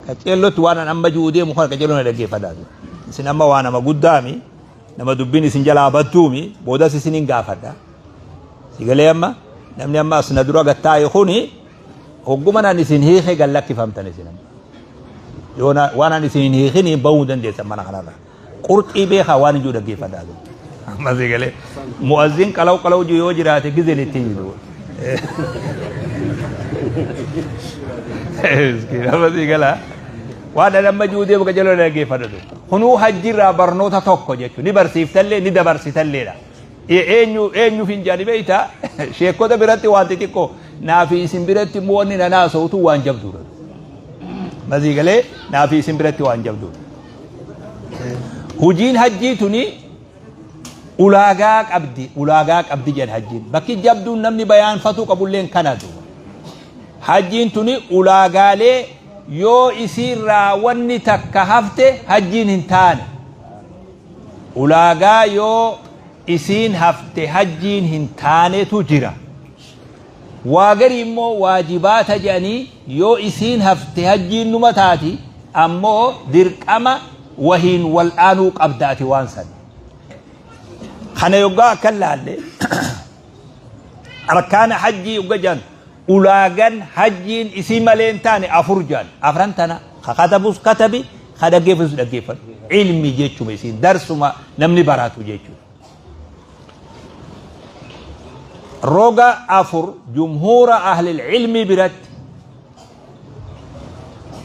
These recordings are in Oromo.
Qaceellotti waan an amma ji'uu deemu kana qaceelloo na dhaggeeffadhaa. Isin amma waa nama guddaami, nama dubbiin isin jalaa badduumi, boodas isinin gaafadha. Si galee amma namni amma as na dura gattaa'e kuni hogguma nan isin hiike gad lakkifamtan isin amma. Yoo waan an isin hin hiikini bahuu dandeessan mana kanarraa. Qurxii beekaa waan hin jiru dhaggeeffadhaa. Amma si galee mu'azzin qalaw qalaw jiru yoo jiraate gizeen itti hin jiru. Miskiin amma si galaa. Waan an amma jiru deemu qajeeloo dhaggeeffadhatu. Kunuu hajjiirraa barnoota tokko jechuudha. Ni barsiiftallee ni dabarsitalleedha. Eenyu eenyuuf hin jaani beektaa? Sheekota biratti waan xixiqqoo naafi isin biratti immoo wanni na naasa'utu waan jabduudha. Masii galee naafi isin biratti waan jabduudha. Hujiin hajjii tuni ulaagaa qabdi ulaagaa qabdi jedhan hajjiin. Bakki jabduun namni bayaanfatuu qabulleen kana duuba. Hajjiin tuni ulaagaalee yoo isiirraa wanni takka hafte hajjiin hin taane. Ulaagaa yoo isiin hafte hajjiin hin taanetu jira. Waa garii immoo waajibaata jedhanii yoo isiin hafte hajjiin numa taati ammoo dirqama wahiin wal'aanuu qabda ati waan san. Kana yoggaa akkan laalle arkaana hajjii yogga jedhan ulaagan hajjiin isii malee hin taane afur jedhan afran tana ka katabus katabi ka dhaggeeffatus dhaggeeffadhu ilmi jechuma isiin darsuma namni baratu jechuudha. Roga afur jumhuura ahlil ilmii biratti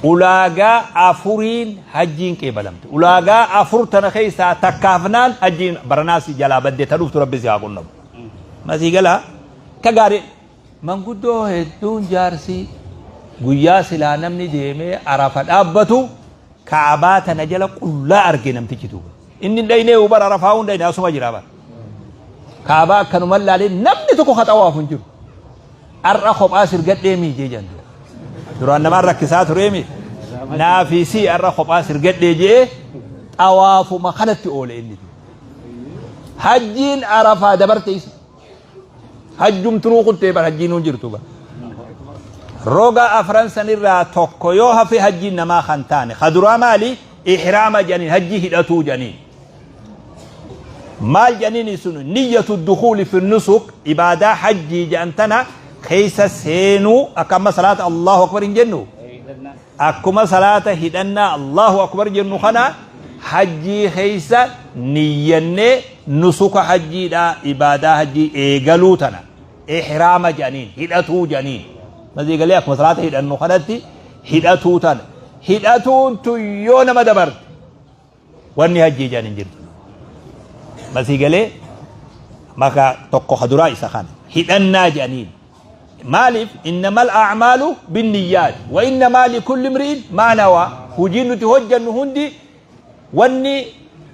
ulaagaa afuriin hajjiin qeebalamte. Ulaagaa afur tana keessaa takkaafnaan hajjiin baranaas jalaa badde ta dhuftu rabbi si haa qunnamu. Masii galaa ka gaarii Manguddoo hedduun jaarsi guyyaa silaa namni deemee Arafa dhaabbatu Ka'abaa tana jala qullaa arge namtichi duuba. Inni hin dhaynee bar Arafaa hin dhayne asuma jira bar. Ka'abaa akkanuma laalee namni tokko ka xawaafu hin jiru. Har'a kophaa sirgadhee miijee jedhan dura. Duraan namaan rakkisaa turee mi? Naafi si har'a kophaa sirgadhee jee xawaafuma kanatti oole inni. Hajjiin Arafaa dabarte isa. Hajjumtunuu kuttee bar hajjiinuu hin jirtu bar. Roga afran sanirraa tokko yoo hafe hajjiin namaa kan taane. Ka duraa maali? Ihraama jedhaniin hajjii hidhatuu jedhaniin. Maal jedhaniin sun niyyatu dukuuli fi nusuk ibaadaa hajjii jedhan tana keessa seenuu akka amma salaata Allahu akbar hin jennu. Akkuma salaata hidhannaa Allahu akbar jennu kana hajjii keessa niyyannee nusuka hajjiidhaa ibaadaa hajjii eegaluu tana ihraama jedhaniin hidhatuu jedhaniin. Masii galee akkuma salaata hidhannu kanatti hidhatuu tana. Hidhatuun tun yoo nama dabarte Wanni hajjii jedhan hin jirtu. Masii galee maka tokko ka duraa isa kana. Hidhannaa jedhaniin. Maaliif innamal a'maalu binniyyaat wa innamaa likulli imri'in maa nawaa. Hujiin nuti hojjannu hundi wanni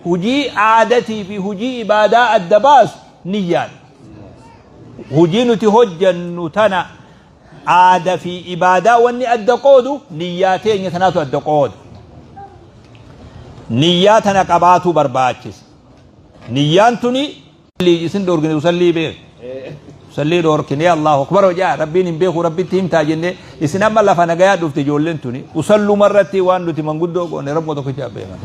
hujii aadatii fi hujii ibaadaa adda baasu niyyaadha. Hujii nuti hojjannu tana Aada fi ibaadaa wanni adda qoodu niyyaa teenya tanaatu adda qooda. Niyyaa tana qabaatuu barbaachisa. Niyyaan tuni isin dhoorgine usallii beek. Usallii dhoorkine Allahu akbar hojaa rabbiin hin beeku rabbitti himtaa jennee isin amma lafa nagayaa dhufte ijoolleen tuni usalluma irratti waan nuti manguddoo goone rabbuma tokkicha beekan.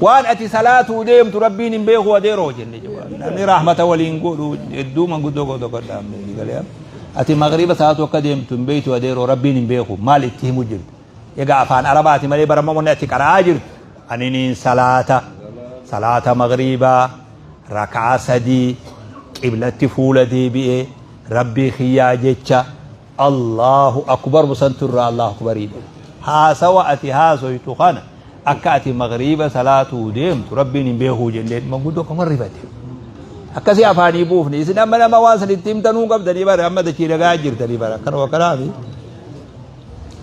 Waan ati salaatuu deemtu rabbiin hin beeku adeeroo jenne namni rahmata waliin godhu hedduu manguddoo koo tokko dhaabne galee ati magriba salaatuu akka deemtu hin beektu adeeroo rabbiin hin beeku maal itti himu jirtu egaa afaan arabaati malee barama wanni ati qara'aa jirtu ani niin salaata salaata magriibaa rakaa sadii qiblatti fuula deebi'ee rabbii kiyyaa jecha Allahu Akbar santu irraa Allahu Akbariidha. Haasawa ati haasoytu kana akka ati magriiba salaatuu deemtu rabbiin hin beekuu jenneen manguddoo akkuma rifate. Akkasii afaanii buufne isin amma nama waan san itti himtanuu qabdanii bara amma dachii dhagaa jirtanii bara akkanuma akkanaafi.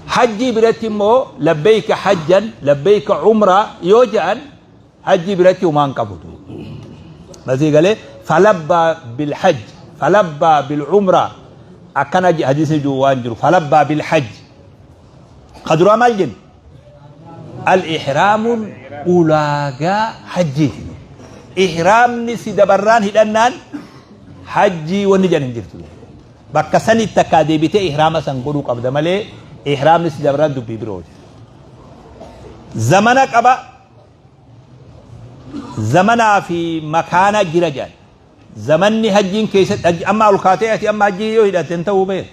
Hajjii biratti immoo labbeeyka hajjan labbeeyka umraa yoo jedhan Hajjii biratti homaa hin qabu. Masii galee falabbaa bil hajj falabbaa bil umraa akkana hadiisni jiru waan jiru falabbaa bil hajj. Ka duraa maal jennu? Al ihraamuun ulaagaa hajjiiti. Ihraamni si dabarraan hidhannaan hajjii wanni jedhan hin jirtu. Bakka sanitti takkaa deebitee ihraama san godhuu qabda malee Ihraamni si dabraan dubbii birooti. Zamana qaba. Zamanaa fi makaana jira jedhan. Zamanni hajjiin keessatti hajji amma ol kaatee ati amma hajjii yoo hidhatte hin ta'uu beeku.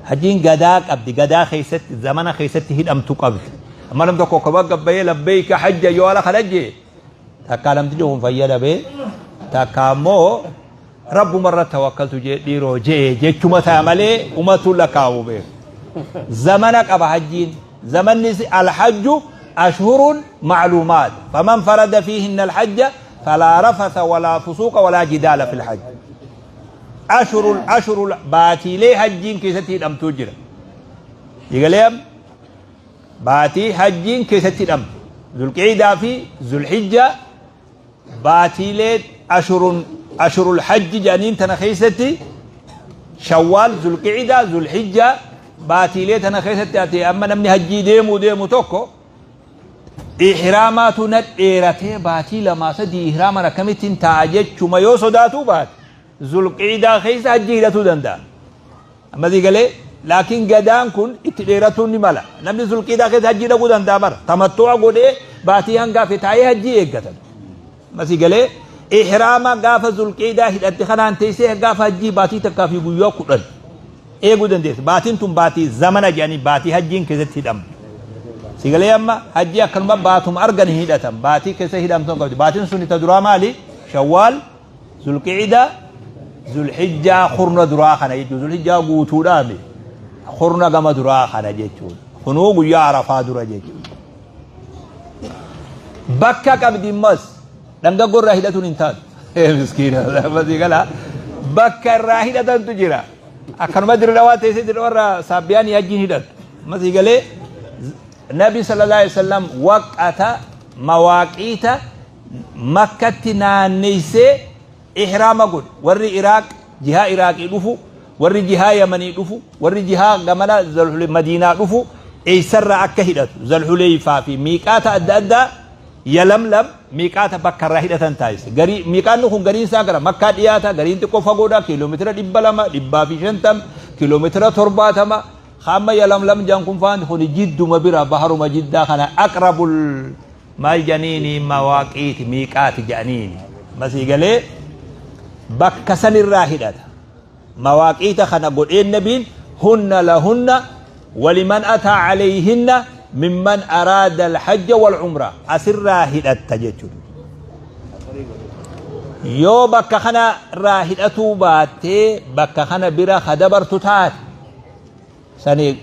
Hajjiin gadaa qabdi. Gadaa keessatti zamana keessatti hidhamtu qabdi. Amma nam tokko kophaa gabbayee labbeeyka hajja yoo ala kana jee takkaa namtichi kun fayya dhabee takkaa ammoo rabbuma irra tawakkaltu jee dhiiroo jee jechuma ta'a malee umatu lakkaa'u beeku. Zamana qaba hajjiin. Zamanni alhajju ashhurun macluumaat. Faman farada fiihinna alhajja falaa rafasa walaa fusuuqa walaa jidaala fil hajj. Ashhurul ashhurul baatiilee hajjiin keessatti hidhamtuu jira. Digalee am baatii hajjiin keessatti hidhamtu. Zulqiidaa fi Zulhijjaa baatiilee ashurun ashurul hajji jedhaniin tana keessatti Shawwaal, Zulqiidaa, Zulhijjaa baatiilee tana keessatti ati amma namni hajjii deemuu deemu tokko ihraamaatu na dheeratee baatii lamaa sadii ihraaman akkamittiin taa'a jechuma yoo sodaatuu baate Zulqiidaa keessa hajjii hidhatuu danda'a. Amma sii galee laakiin gadaan kun itti dheeratuun ni mala. Namni Zulqiidaa keessa hajjii dhaquu danda'a bara. Tamattu'a godhee baatii hangaa fi taa'ee hajjii eeggatan. Amma sii galee ihraama gaafa Zulqiidaa hidhatte kanaan teessee gaafa hajjii baatii takkaa fi guyyaa 10 eeguu dandeessa. Baatiin tun baatii zamana jedhanii baatii hajjiin keessatti hidhamtu. Sii galee amma hajjii akkanuma baatuma argan hin hidhatan. Baatii keessa hidhamtu qabdi. Baatiin sun ta duraa maali? Shawwaal, Zulqi'ida, Zulhijjaa kurna duraa kana jechuudha. Zulhijjaa guutuudhaami. Kurna gama duraa kana jechuudha. Kunuu guyyaa Arafaa dura jechuudha. Bakka qabdi immas dhangaggoo irraa hidhatuun hin taatu. Miskiina masii gala bakka irraa hidhatantu jira. Akkanuma dirra teessee dirra warra saabbiyaan hajjiin hidhatu. Masii galee Nabi sallallahu alaihi wasallam waqata mawaaqiita Makkatti naanneysee ihraama godhe. Warri Iraaq jihaa Iraaqii dhufu, warri jihaa Yamanii dhufu, warri jihaa gamana Madiinaa dhufu eessarraa akka hidhatu Zalhuleyfaa fi miiqaata adda addaa Yalamlam miiqaata bakka irraa hidhatan taasise. Garii miiqaanni kun gariin isaa gara Makkaa dhiyaata, gariin xiqqoo fagoodha, kiiloomeetira 200, 150, kiiloomeetira 70. Hamma Yalamlam jedhan kun faan kun jidduma bira baharuma jiddaa kana aqrabul maal jedhaniini mawaaqiiti miiqaati jedhaniini masii galee bakka sanirraa hidhata mawaaqiita kana godheen nabiin hunna lahunna waliman ataa calayhinna mimman araada alhajja walcumra asirraa hidhatta jechuudha yoo bakka kana irraa hidhatuu baattee bakka kana bira ka dabartu taate Sani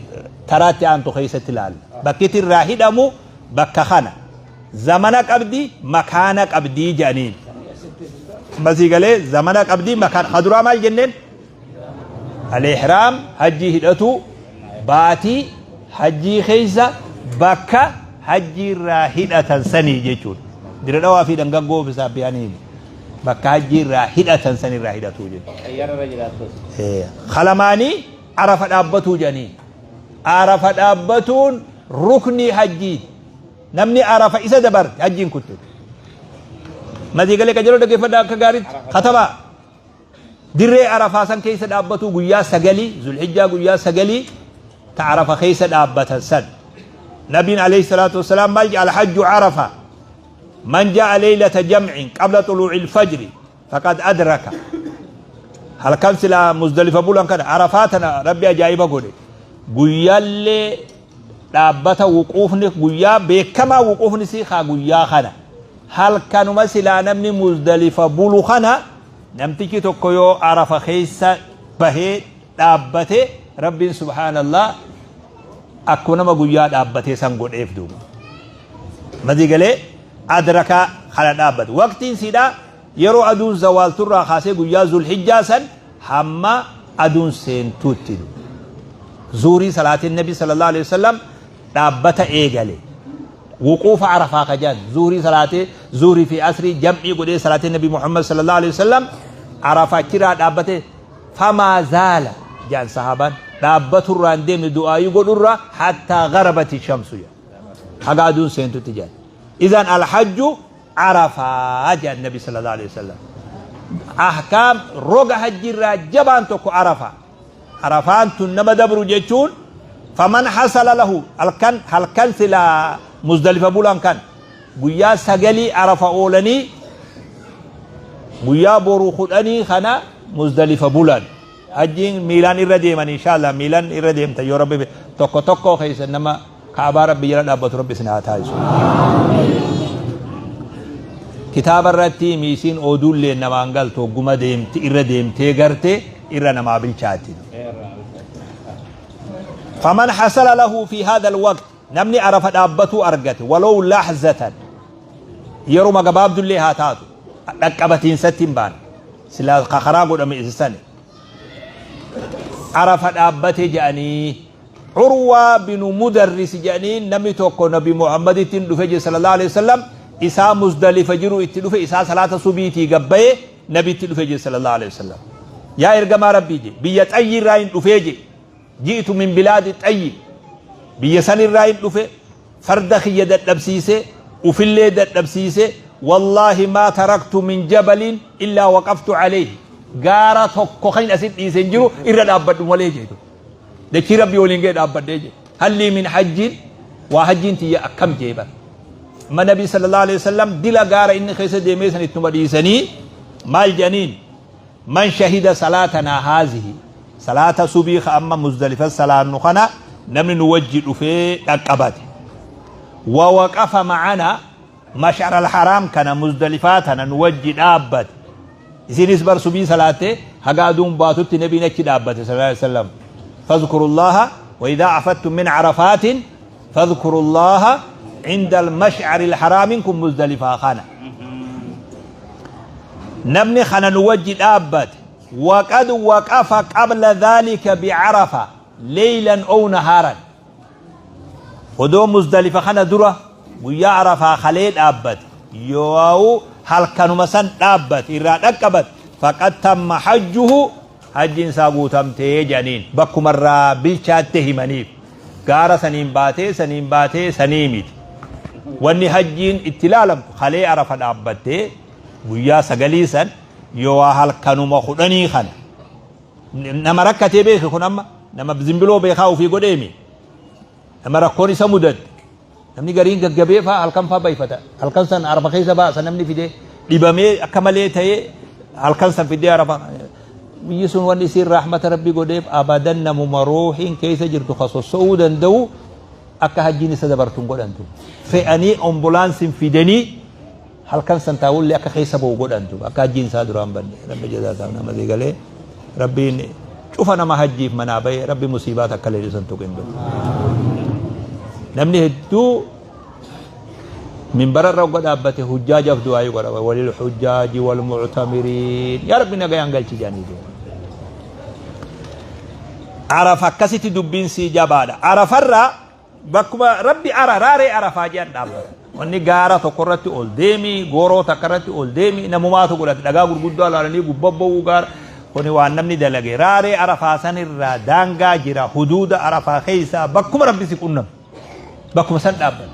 taraa itti aantu keessatti ilaalla. Bakki itti irraa hidhamu bakka kana. Zamana qabdi, makaana qabdi jedhaniin. Amma sii galee zamana qabdi, makaana. Ka duraa maal jenneen? Al-ihraam hajjii hidhatu baatii hajjii keessa bakka hajjii irraa hidhatan sanii jechuudha. Dira dhawaa fi dhangaggoo fi saabbiyaaniin bakka hajjii irraa hidhatan sanirraa hidhatu jechuudha. Xayyaara irra jiraattus. Kalamaanii Arafa dhaabbatuu jedhaniin. Arafa dhaabbatuun ruknii hajjiiti. Namni Arafa isa dabarte hajjiin kutte. Masii galee qajeeloo dhaggeeffadhaa akka gaariitti katabaa. Dirree Arafaa san keessa dhaabbatuu guyyaa sagalii Zulhijjaa guyyaa sagalii ta Arafa keessa dhaabbatan san. Nabiin alayhi salaatu wassalaam maal jedha alhajju Arafa man ja'a leeylata jam'in qabla xuluu'il fajri faqad adraka halkan silaa muzdalifa bulan kana arafaa tana rabbi ajaa'iba godhe guyyaallee dhaabbata wuquufni guyyaa beekamaa wuquufni sii kaa guyyaa kana halkanuma silaa namni muzdalifa bulu kana namtichi tokko yoo arafa keessa bahee dhaabbate rabbiin subhaanallah akkuma nama guyyaa dhaabbatee san godheef duuba madii galee adraka kana dhaabbate waqtiin siidhaa yeroo aduun zawaalturraa kaasee guyyaa zulhijjaa san hamma aduun seentuutti zuurii salaatiin nabi sallallahu alaihi wasallam dhaabbata eegale wuquufa arafaa kajaan zuurii salaatee zuurii fi asrii jam'ii godhee salaatiin nabi muhammad sallallahu alaihi wasallam arafa achiraa dhaabbate famaa zaala jaan sahaabaan dhaabbaturraa hin deemne du'aayii godhurraa hattaa garabati shamsu jedhan haga aduun seentutti jedhan idan alhajju arafaa jedhan nabi sallallahu alaihi wasallam ahkaam roga hajjiirraa jabaan tokko arafa arafaan tun nama dabru jechuun Faman hasala lahu halkan halkan silaa Muzdalifa bulan kan guyyaa sagalii Arafa oolanii guyyaa boru kudhanii kana Muzdalifa bulan. Hajjiin miilaan irra deeman inshallah miilaan irra deemta yoo rabbi tokko tokko keessa nama Ka'abaa rabbi jala dhaabbatu rabbi isin haa taasisu. Kitaaba irratti miisiin oduullee namaan galtu hogguma deemti irra deemtee garte irra namaa bilchaatti. Faman hasala lahu fi hadha alwaqt namni Arafa dhaabbatuu argate walow lahzatan yeruma gabaabdullee haa taatu dhaqqabatiinsatti hin baane silaa karaa godhame isa sani Arafa dhaabbate jedhanii Urwaa binu Mudarris jedhanii namni tokko Nabi Muhammaditti hin dhufe jedhe sallallahu alaihi wasallam isaa Muzdalifa jiru itti dhufe isaa salaata subiitii gabbayee Nabitti dhufe jedhe sallallahu alaihi wasallam. Yaa ergamaa Rabbii jedhe biyya xayyi irraa hin dhufee jedhe ji'tu min bilaadi xayyi biyya san irraa hin dhufe farda kiyya dadhabsiise ufillee dadhabsiise wallaahi maa taraktu min jabalin illaa waqaftu alayhi gaara tokko kan asit dhiise hin jiru irra dhaabbadhu malee jedhe. Dachii Rabbii waliin ga'e dhaabbadhee jedhe. Hallii min hajjiin waa hajjiin tiyya akkam jee bar. Amma Nabii sallallahu alaihi wasallam dila gaara inni keessa deemee san ittuma dhiisanii maal jedhaniin man shahida salaatanaa haazihi salaata subii ka amma Muzdalifa salaannu kana namni nu wajji dhufee dhaqqabate. Wa waqafa ma'ana Mash'ar al-Haraam kana Muzdalifaa tana nu wajji dhaabbate. Isiinis bar subii salaattee haga aduun baatutti nabiin achi dhaabbate sallallahu alaihi wasallam. Fadhkurullaha wa idhaa afattum min arafaatin fadhkurullaha inda al-mash'ar al-haraamin kun Muzdalifaa kana. Namni kana nu wajji dhaabbate waqad waqafa qabla dhalika bi'arafa leylan ow nahaaran. Odoo Muzdalifa kana dura guyyaa Arafaa kalee dhaabbate yooawu halkanuma san dhaabbate irraa dhaqqabate faqad tamma hajjuhu hajjiin isaa guutamtee jedhaniin bakkuma irraa bilchaatte himaniif gaara saniin baatee saniin baatee sanii miti wanni hajjiin itti ilaalamtu kalee Arafa dhaabbattee guyyaa sagalii san yooaa halkanuma kudhanii kana Nama rakkatee beeki kun amma nama zimbiloo beekaa ofii godheemi. Nama rakkoon isa mudatte. Namni gariin gaggabee faa halkan faa bayfata. Halkan san arafa keessa baasa namni fidee dhibamee akka malee ta'ee halkan san fidee arafa. Biyyi sun wanni isiin rahmata rabbi godheef abadan namuma ruuhiin keessa jirtu ka sosso'uu danda'u akka hajjiin isa dabartu hin godhantu. Fe'anii ambulaansiin fidanii Halkan san taa'ullee akka keessa ba'u godhan duuba akka hajjiin isaa duraan banne rabbi jazaa isaa nama sii galee rabbiin cufa nama hajjiif manaa ba'e rabbi musiibaa takka illee isan tuqin duuba. Namni hedduu minbara irra hogga dhaabbate hujjaajaaf du'aayii godha walil hujjaaji wal mu'tamiriin yaa rabbi nagayaan galchi jedhanii duuba. Arafa akkasitti dubbiin sii jabaadha. Arafarraa Bakkuma Rabbi ara raaree Arafaa jedhan dhaabbata. Wanni gaara tokko irratti ol deemi, gooroo takka irratti ol deemi, namumaatu godhate dhagaa gurguddaa laalanii gubbaa ba'uu gaara. Kuni waan namni dalage. Raaree Arafaa sanirraa daangaa jira, huduuda Arafaa keessaa bakkuma Rabbi si qunnamu. Bakkuma san dhaabbata.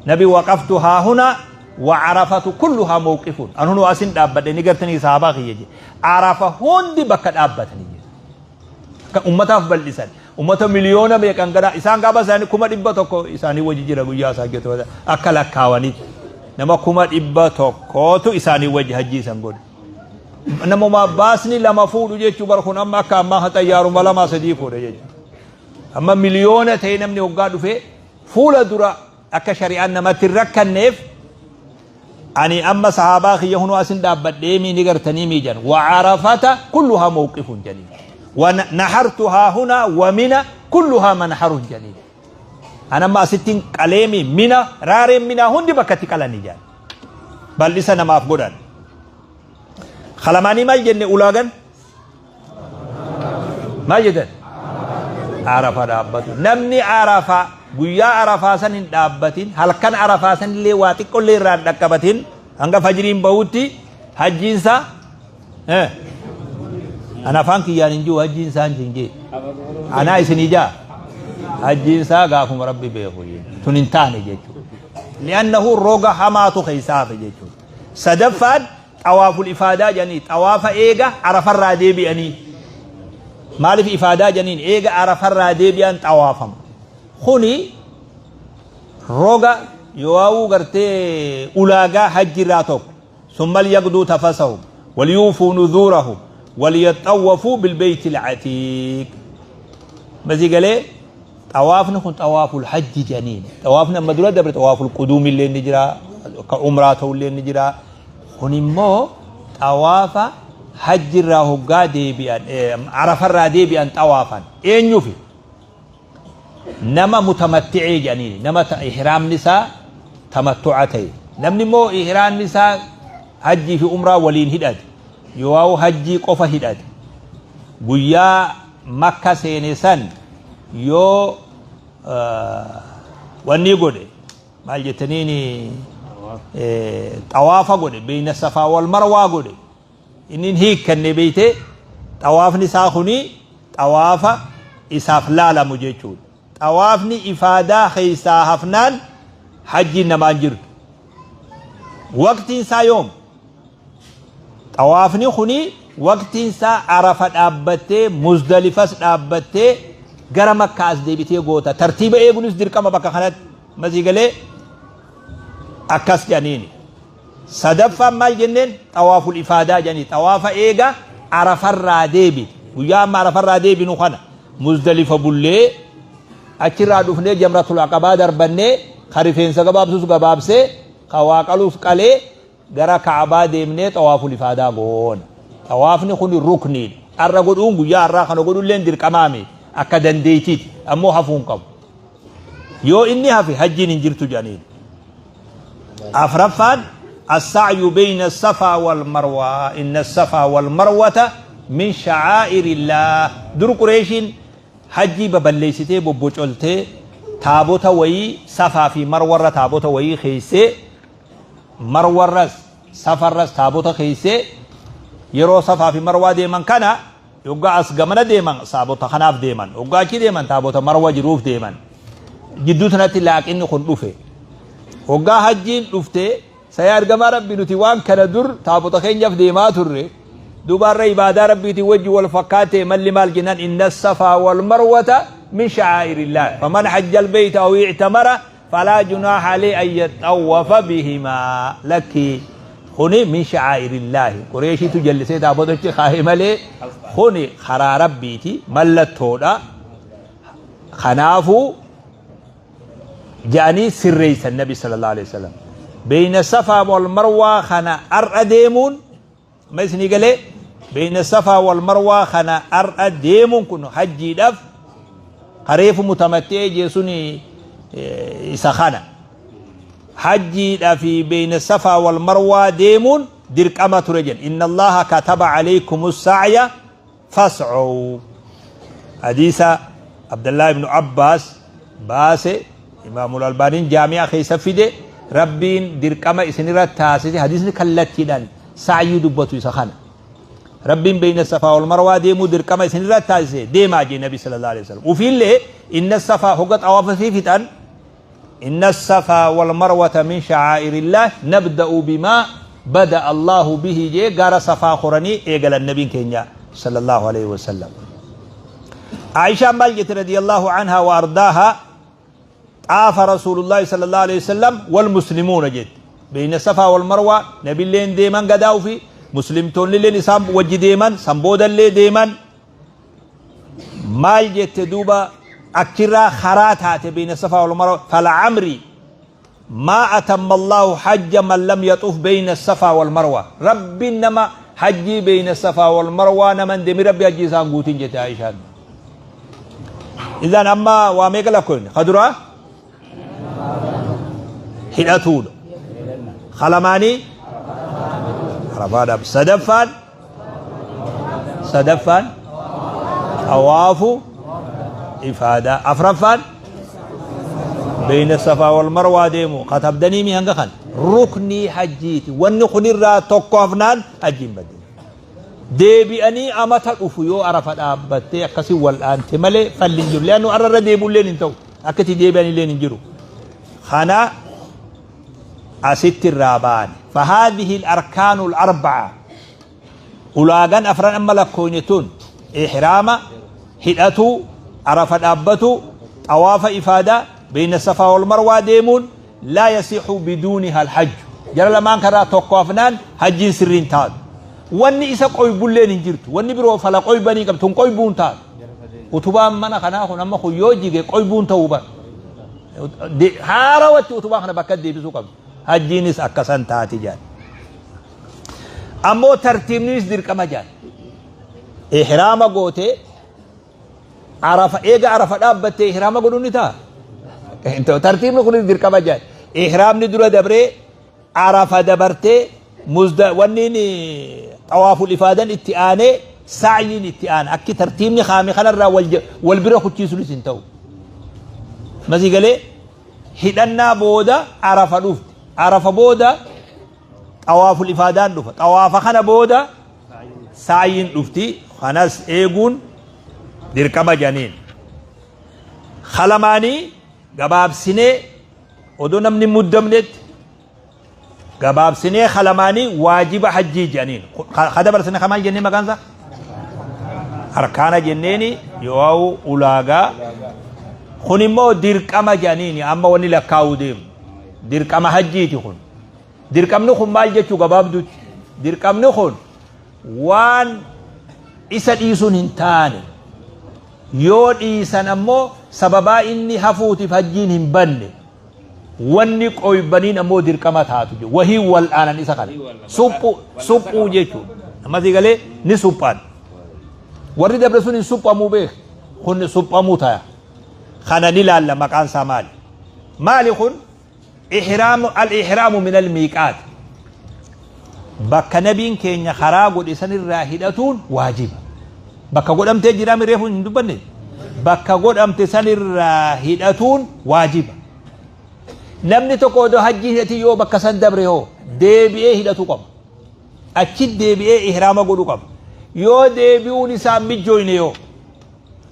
Nabi waqaftu haa huna wa arafatu kulluhaa mawqifun. An hunoo asin dhaabbadhe ni gartanii sahabaa kiyya jedhe. Arafa hundi bakka dhaabbatanii jedhe. Akka ummataaf bal'isan. Ummata miliyoona meeqan gara isaan gaafa isaanii 100,000 isaanii wajji jira guyyaa isaa hojjetu akka lakkaawanitti. Nama 100,000tu isaanii wajji hajjii isan godhe. Namuma baasni lama fuudhu jechuu bara kun amma akka ammaa xayyaaruma lamaa sadii fuudha jechuudha. Amma miliyoona ta'e namni hoggaa dhufee fuula dura akka shari'aan namatti hin rakkanneef Ani amma sahaabaa kiyya hunoo asin dhaabbadhee mii ni gartanii mii jedhan. Wa arafata kulluhaa mawqifun jedhaniin. Wa nahartu haa hunaa wa mina kulluhaa manharun jedhaniin. An amma asittiin qalee mii mina raareen minaa hundi bakka itti qalanii jedhan. Bal'isa namaaf godhan. Kalamaanii maal jenne ulaagan? Maal jettan? Arafa dhaabbatu. Namni Arafa guyyaa Arafaa san hin dhaabbatin halkan Arafaa san illee waa xiqqollee irraa hin dhaqqabatin hanga fajriin bahutti hajjiinsaa ana afaan kiyyaan hin jiru hajjiin isaa hin jee anaa isinii jaa hajjiin isaa gaafuma rabbi beeku tun hin taane jechuudha. Li'annahu roga hamaatu keessaa hafe jechuudha. Sadaffaan Xawaaful ifaadaa jedhanii xawaafa eega arafarraa deebi'anii. Maaliif ifaadaa jedhaniin eega arafarraa deebi'an xawaafama. Kuni roga yoo gartee ulaagaa hajjiirraa tokko. Summa liyaqduu tafasahum waliyuufuu nuzuurahum waliyaxawwafuu bilbeeyti alcatiiq. Masii galee xawaafni kun xawaaful hajji jedhaniin. Xawaafni amma dura dabre xawaaful quduum illee ni jira, ka umraa ta'u illee ni jira. Kun immoo xawaafa hajjirraa hoggaa deebi'an, arafarraa deebi'an xawaafan. Eenyufi? Nama mutamatti'ee jedhaniin, nama ihraamni isaa tamattu'a ta'e. Namni immoo ihraamni isaa hajjii fi umraa waliin hidhate, yoo hajjii qofa hidhate, guyyaa Makka seene san yoo wanni godhe, maal jettaniin, xawaafa godhe, beeyna safaa wal marwaa godhe, inni hiikkanne beeyte, xawaafni isaa kuni xawaafa isaaf laalamu jechuudha. Xawaafni ifaadaa keessaa hafnaan hajjiin namaan jirtu. Waqtiin isaa yoom? Xawaafni kuni waqtiin isaa Arafa dhaabbattee, Muzdalifas dhaabbattee, gara Makkaa as deebitee goota. Tartiiba eeguunis dirqama bakka kanatti. Masii galee akkas jedhaniini. Sadaffaan maal jenneen? Xawaaful ifaadaa jedhanii, xawaafa eega Arafarraa deebite. Guyyaa amma Arafarraa deebinu kana Muzdalifa bullee, achirraa dhufnee Jamratul Aqabaa darbannee, ka rifeensa gabaabsus gabaabsee, ka waa qalus qalee, gara Ka'abaa deemnee xawaaful ifaadaa goona. Xawaafni kun rukniidha. Har'a godhuun, guyyaa har'aa kana godhulleen dirqamaa miti. Akka dandeettiiti. Ammoo hafuu hin qabu. Yoo inni hafe hajjiin hin jirtu jedhaniin. Afraffaan as-sa'yu bayna safaa wal marwaa, inna safaa wal marwata min sha'aa'irillah. Dur Qureeshiin hajjii baballeessitee bobbocoltee taabota wayii safaa fi marwarra taabota wayii keessee, marwarras safarras taabota keessee, yeroo safaa fi marwaa deeman kana, yoggaa as gamana deeman taabota kanaaf deeman, yoggaa achi deeman taabota marwa jiruuf deeman. Jidduu sanatti laaqinni kun dhufe. Hoggaa hajjiin dhufte, sayaa ergamaa Rabbii, nuti waan kana dur taabota keenyaaf deemaa turre, duubaarra ibaadaa Rabbiitiin wajji wal fakkaate, malli maal jennaan, inna safaa wal marwata min sha'aa'irillah, faman hajja albayta aw i'tamara falaa junaaha alayhi an yaxawwafa bihimaa. Lakki, kuni min sha'aa'irillaahi, Qureeshiitu jallisee taabotachi kaa'e malee kuni karaa Rabbiiti, mallattoodha. Kanaafuu jedhanii sirreessan. Nabi sallallahu alaihi wasallam beeyna safaa wal marwaa kana har'a deemuun, ma isinii galee, beeyna safaa wal marwaa kana har'a deemuun kun hajjiidhaaf kareefu mutamattee jeesun isa kana hajjiidha fi beeyna safaa wal marwaa deemuun dirqama ture jedhe. Inna Allaha kataba alaykum sa'ya fas'u. Hadiisa Abdallah ibnu Abbaas baase, Imaamul Albaaniin jaami'a keessa fide. Rabbiin dirqama isinirra taasise. Hadiisni kallattiidhaan sa'yii dubbatu isa kana. Rabbiin beeyna safaa wal marwaa deemuu dirqama isinirra taasise, deemaa jee Nabi sallallahu alaihi wasallam. Ufiillee inna safaa hogga xawaafa sii fixan, inna safaa wal marwata min sha'aa'irillah, nabda'u bimaa bada Allahu bihi jee gara safaa koranii eegalan nabiin keenya sallallahu alaihi wasallam. Aishaan maal jette radiyallahu anha wa ardaaha? Xaafa Rasuulullaahi sallallahu alaihi wasallam wal muslimuuna jette. Beeyna safaa wal marwaa nabilleen deeman gadaa ufi, muslimtoonnilleen isaan wajji deeman, san boodallee deeman. Maal jette duuba? Achirraa karaa taate beeyna safaa wal marwaa. Fal'amri maa atamma Allahu hajja man lam yaxuf beeyna safaa wal marwaa. Rabbiin nama hajjii beeyna safaa wal marwaa nama hin deemin, Rabbi hajjii isaan guutin jette Aishaan. Idan amma waa meeqa lakkoofne? Ka duraa hidhatuudha. Ka lamaanii Arafaadhaaf. Sadaffaan xawaafu ifaadaa. Afraffaan beeyna safaa wal marwaa deemu. Katabdanii mi hanga kan ruknii hajjiiti. Wanni kunirraa tokko hafnaan hajjiin badde. Deebi'anii amata dhufu yoo Arafa dhaabbattee akkasii wal'aante malee falli hin jiru. Leannu arra irra deebi'ulleen hin ta'u. Akka itti deebi'anilleen hin jiru. Kana asitti irraa baane. Fahaadhihi al-arkaanu al-arba'a. Ulaagan afran amma lakkoofne tun ihraama hidhatu, Arafa dhaabbatu, Xawaafa ifaadaa beeyna safaa wal marwaa deemuun laa yasixu biduuniha alhajju. Jara lamaan kanarraa tokko hafnaan hajjiin sirrii hin taatu. Wanni isa qoybulleen hin jirtu. Wanni biroo fala qoybanii qabdu tun qoybuu hin taatu. Utubaan mana kanaa kun amma kun yoo jige qoybuun ta'uu bara. Haarawatti utubaa kana bakka deebisuu qabdu. Hajjiinis akkasan taati jedhan. Ammoo tartiibninis dirqama jedhan. Ihraama gootee Arafa eega Arafa dhaabbattee ihraama godhuun ni ta'a. Hin ta'u. Tartiibni kunis dirqama jedhan. Ihraamni dura dabree Arafa dabartee muzda wanniin xawaaful ifaadan itti aanee sa'yiin itti aana. Akki tartiibni kaame kanarraa wal wal bira kuchiisuunis hin ta'u. Masii galee hidhannaa booda Arafa dhufte. Arafa booda xawaaful ifaadaan dhufa. Xawaafa kana booda sa'yiin dhufti. Kanas eeguun dirqama jedhaniin. Kalamaanii gabaabsinee odoo namni hin muddamnetti gabaabsinee kalamaanii waajiba hajjii jedhaniin. Ka dabarsine ka maal jennee maqaan isaa? Arkaana jenneeni yoo ulaagaa. Kun immoo dirqama jedhaniini amma wanni lakkaa'uu deemu. Dirqama hajjiiti kun. Dirqamni kun maal jechuu gabaabduutti? Dirqamni kun waan isa dhiisuun hin taane yoo dhiisan ammoo sababaa inni hafuutiif hajjiin hin banne wanni qoybaniin ammoo dirqama taatu jedhu. Wahii wal'aanan isa kana. Suphuu suphuu jechuudha. Ammasii galee ni suphaan. Warri dabre sun hin suphamuu beek. Kun suphamuu taya. Kana ni laalla maqaan isaa maali? Maali kun? Ihraamu al-ihraamu min al-miiqaat. Bakka nabiin keenya karaa godhe sanirraa hidhatuun waajiba. Bakka godhamtee jiraa mi reefu hin dubbanne? Bakka godhamte sanirraa hidhatuun waajiba. Namni tokko odoo hajjii hidhatin yoo bakka san dabre hoo deebi'ee hidhatuu qaba. Achi deebi'ee ihraama godhuu qaba. Yoo deebi'uun isaa hin mijjooyne yoo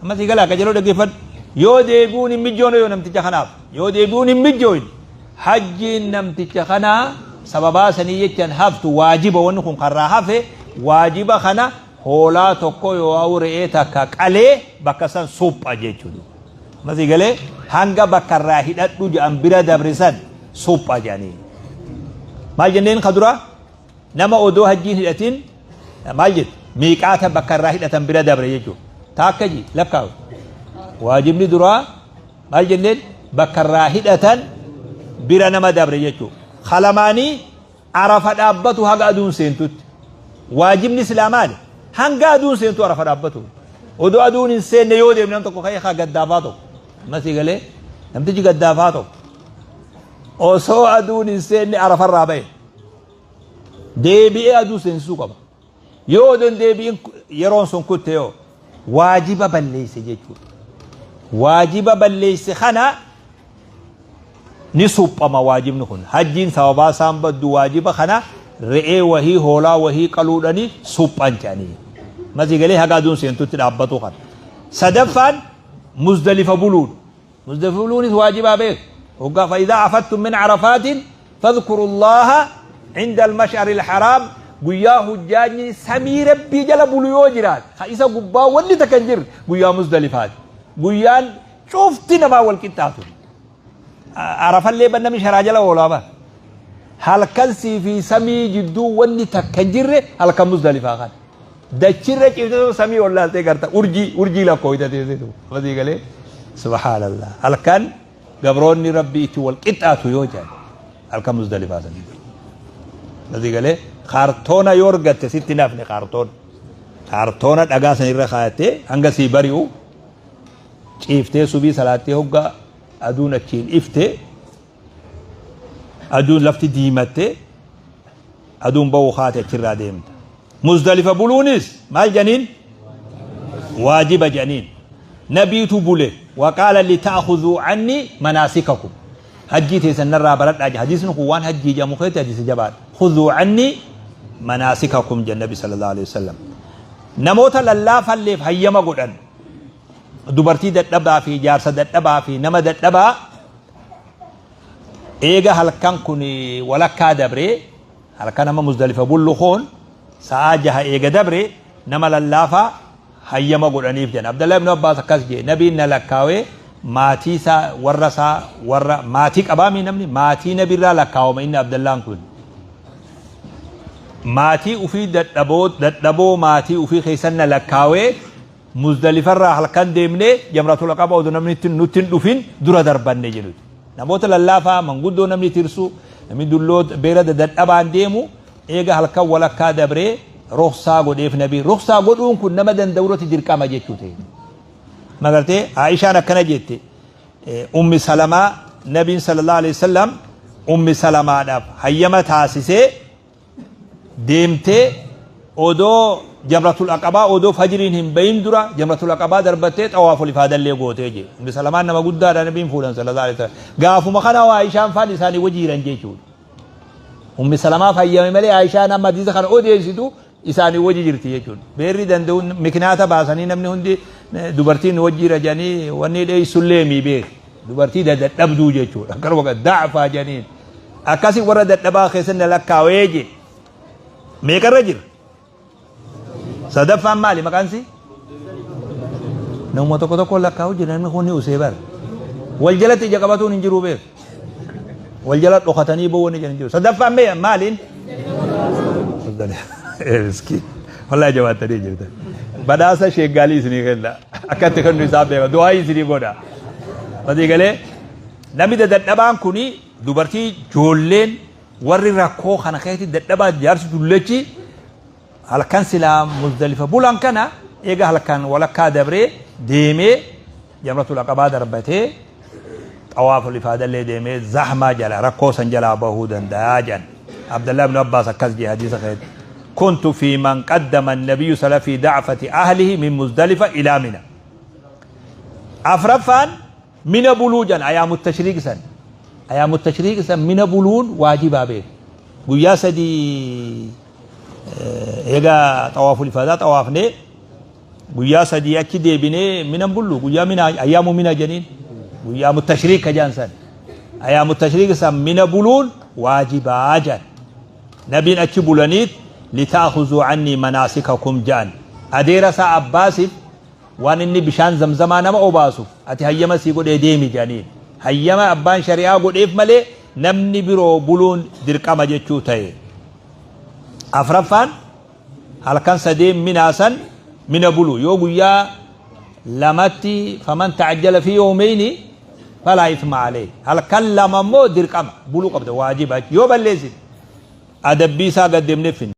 Amma sii galaa qajeeloo dhaggeeffadhu. Yoo deebi'uun hin mijjoone yoo namticha kanaaf yoo deebi'uun hin mijjooyne hajjiin namticha kanaa sababaa sanii jechaan haftu waajiba wanni kun karraa hafe waajiba kana hoolaa tokko yoo re'ee takka qalee bakka san supha jechuudha. Amma sii galee hanga bakka irraa hidhadhu jedhan bira dabre san supha jedhanii. Maal jenneen ka duraa? Nama odoo hajjiin hidhatin maal jette? Miiqaata bakka irraa hidhatan bira dabre jechuudha. Taakka ji lakkaawu. Waajibni duraa maal jenneen bakka irraa hidhatan bira nama dabre jechuudha. Kalamaanii arafa dhaabbatu haga aduun seentutti. Waajibni silaa maali? Hanga aduun seentu arafa dhaabbatu. Odoo aduun hin seenne yoo deemne nam tokko ka'ee haa gaddaafaa tokko. Masii galee namtichi gaddaafaa tokko. Osoo aduun hin seenne arafarraa ba'e. Deebi'ee aduu seensisuu qaba. Yoo odoo hin deebi'in yeroon sun kutte yoo waajiba balleesse jechuudha. Waajiba balleesse kana ni suphama waajibni kun. Hajjiin sababaa isaan baddu waajiba kana re'ee wahii hoolaa wahii qaluudhani suphan jedhanii. Masii galee haga aduun seentutti dhaabbatu kana. Sadaffaan Muzdalifa buluudha. Muzdalifa buluunis waajibaa beek. Hoggaa fa'idaa afattum min arafaatin fadhkuru Allaaha inda almash'ari alharaam guyyaa hujjaajni samii rabbii jala bulu yoo jiraate ka isa gubbaa wanni takka hin jirre guyyaa Muzdalifaati. Guyyaan cufti namaa wal qixxaatu. Arafallee ban namni sharaa jala oolaa bara. Halkan sii fi samii jidduu wanni takka hin jirre halkan Muzdalifaa kana. Dachirra ciifte samii ol laaltee garta urjii urjii lakkooyta teesseetu amasii galee subhaanallah halkan gabroonni rabbii itti wal qixxaatu yoo jedhan halkan Muzdalifaa sanii amasii galee kaartoona yoo argatte sitti nafne kaartoona kaartoona dhagaa sanirra kaayattee hanga sii bari'u ciiftee subii salaattee hoggaa aduun achiin ifte aduun lafti diimatte aduun ba'uu kaate achirraa deemta. Muzdalifa buluunis maal jedhaniin? Waajiba jedhaniin. Nabiitu bule waqaala lita'khudhuu anni manaasikakum. Hajjii teessan narraa baradhaa jedha. Hadiisni kun waan hajjii jedhamu keessatti hadiisa jabaadha. Khudhuu anni manaasikakum jedha Nabi sallallahu alaihi wasallam. Namoota lallaafalleef hayyama godhan. Dubartii dadhabaa fi jaarsa dadhabaa fi nama dadhabaa Eega halkan kun walakkaa dabree, halkan amma Muzdalifa bullu kun sa'aa jaha eega dabre nama lallaafaa hayyama godhaniif jedhan. Abdallah ibn Abbaas akkas jee, Nabiin na lakkaawee Maatii isaa warra isaa warra maatii qabaamii namni maatii nabirraa lakkaawama inni Abdallaan kun. Maatii ufii dadhaboo dadhaboo maatii ufii keessan na lakkaawee Muzdalifarraa halkan deemnee Jamratul Aqaba odoo namni nutti hin dhufin dura darbanne jedhu. Namoota lallaafaa manguddoo namni tirsu namni dulloo beelada dadhabaan deemu eega halkan walakkaa dabree rukhsaa godheef nabi. Rukhsaa godhuun kun nama danda'u irratti dirqama jechuu ta'e. Magartee Aishaan akkana jette Ummi Salamaa nabiin sallallahu alaihi wasallam Ummi Salamaadhaaf hayyama taasisee deemtee odoo jamratul aqabaa odoo fajriin hin bahin dura jamratul aqabaa darbattee xawaaful ifaadallee gootee jee. Ummi Salamaan nama guddaadha nabiin fuudhan sallallahu alaihi wasallam. Gaafuma kana waa Aishaan faan isaanii wajji jiran jechuudha. Ummi Salamaaf hayyame malee Aishaan amma hadiisa kana odeessitu isaanii wajji jirti jechuudha. Beerri danda'u miknaata baasanii namni hundi dubartiin wajji jira jedhanii wanni dheessullee mii beek. Dubartii dadhabduu jechuudha. Akkanuma da'faa jedhaniin. Akkasi warra dadhabaa keessa na lakkaawee je. Meeqarra jira? Sadaffaan maali maqaan si? Namuma tokko tokko lakkaa'u jira namni kun ni usee bara. Wal jalatti ija qabatuun hin jiru beek. Wal jala dhokatanii bowwan ija hin jiru. Sadaffaan mee maaliin? Miskiin. Wallahi jabaattanii jirtan. Badhaasa sheeggaalii isinii kenna. Akkatti kennu isaa beeka. Du'aa isinii godha. Badii galee namni dadadhabaan kuni dubartii joolleen warri rakkoo kana keessatti dadhabaa jaarsi dullachi halkan silaa Muzdalifa bulan kana eega halkan walakkaa dabree deemee jamratul aqabaa darbatee xawaaful ifaadallee deemee zahmaa jala rakkoo san jalaa bahuu danda'a jedhan. Abdallah ibn Abbaas akkas jedhe hadiisa keessatti. Kuntu fi man qaddama an-nabiyyu sala fi da'fati ahlihi min Muzdalifa ila Mina. Afraffaan Mina buluu jedhan ayaamu tashriiq san. Ayaamu tashriiq san mina buluun waajibaa beeku. Guyyaa sadii eega xawaaful ifaadaa xawaafnee guyyaa sadii achi deebinee mina bullu guyyaa mina ayyaamu mina jedhaniin guyyaamu tashriiq ka jedhan san. Ayaamu tashriiq san mina buluun waajibaa jedhan. Nabiin achi bulaniit litaakhuzuu annii manaasikakum jedhan. Adeera isaa Abbaasiif Waan inni bishaan zamzamaa nama obaasuuf ati hayyama sii godhee deemi jedhaniin. Hayyama abbaan shari'aa godheef malee namni biroo buluun dirqama jechuu ta'e. Afraffaan halkan sadeen minaa san mina bulu yoo guyyaa lamatti faman ta'ajjala fi yawmayni falaa ithma alayhi. Halkan lama immoo dirqama buluu qabda waajiba yoo balleessite adabbii isaa gad deemnee finna.